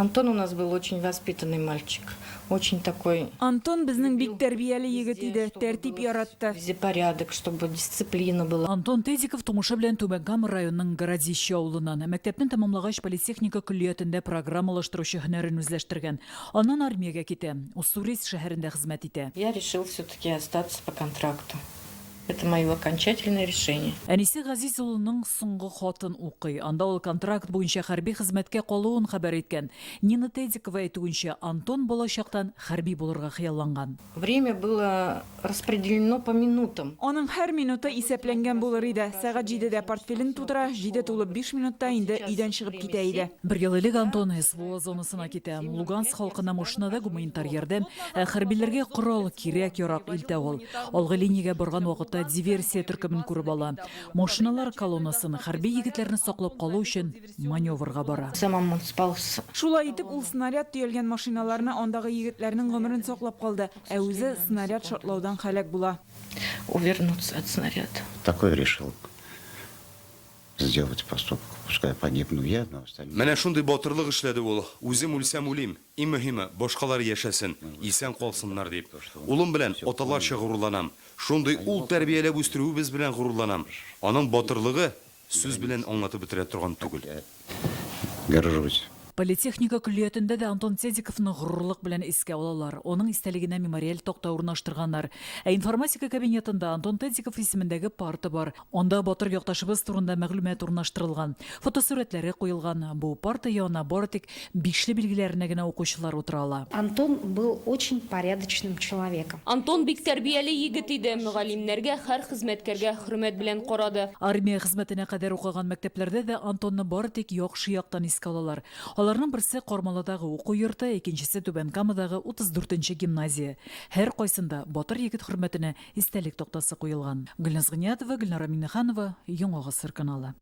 Антон у нас был очень воспитанный мальчик, очень такой. Антон безнең бик тәрбияле егет иде, тәртип яратты. Везде порядок, чтобы дисциплина была. Антон Тедиков тумышы белән Түбән Кама районының Городище авылыннан. Мәктәпне тәмамлагач, политехника көллиятендә программалаштыручы һөнәрен үзләштергән. Аннан армиягә китә. Уссурийск шәһәрендә хезмәт итә. Я решил все-таки остаться по контракту. Это мое окончательное решение. Әнисе Газиз улының соңгы хатын укый. Анда ул контракт буенча хәрби хезмәткә калуын хәбәр иткән. Нина Тедикова әйтүенчә, Антон балачактан хәрби булырга хыялланган. Время было распределено по минутам. Аның һәр минуты исәпләнгән булыр иде. Сәгать җидедә портфелен тутыра, җиде тулып биш минутта инде өйдән чыгып китә иде. Бер ел элек Антон СВО зонасына китә. Луганск халкына машинада гуманитар ярдәм, ә хәрбиләргә корал, кирәк-ярак илтә ул. Алгы линиягә барган вакытта диверсия төркемен күреп ала. Машиналар колоннасын, хәрби егетләрне саклап калу өчен маневрга бара. Сам он спас. Шулай итеп, ул снаряд төялгән машиналарны, андагы егетләрнең гомерен саклап калды, ә үзе снаряд шартлаудан һәлак була. Увернуться от снаряда. Такой решил сделать поступок, пускай погибну я, но остальные. Менә шундый батырлык эшләде ул. Үзем үлсәм үлим, иң мөһиме, башкалар яшәсен, исән калсыннар дип. Улым белән аталарча горурланам. Шундый ул тәрбияләп үстерүебез белән горурланам. Аның батырлыгы сүз белән аңлатып бетерә торган түгел. Горжусь. Политехника көллиятендә дә Антон Тедиковны горурлык белән искә алалар. Аның истәлегенә мемориаль такта урнаштырганнар. Ә информатика кабинетында Антон Тедиков исемендәге парта бар. Анда батыр якташыбыз турында мәгълүмат урнаштырылган, фотосурәтләре куелган. Бу парта янына бары тик бишле билгеләренә генә укучылар утыра ала. Антон был очень порядочным человеком. Антон бик тәрбияле егет иде, мөгаллимнәргә, һәр хезмәткәргә хөрмәт белән карады. Армия хезмәтенә кадәр укыган мәктәпләрдә дә Антонны бары тик яхшы яктан искә алалар. Аларның берсе Кармалыдагы уку йорты, икенчесе Түбән Камадагы 34 нче гимназия. Һәркайсында батыр егет хөрмәтенә Истәлек тактасы куелган. Гөлназ Гыйниятова, Гөлнара Миңнеханова, Яңа гасыр каналы.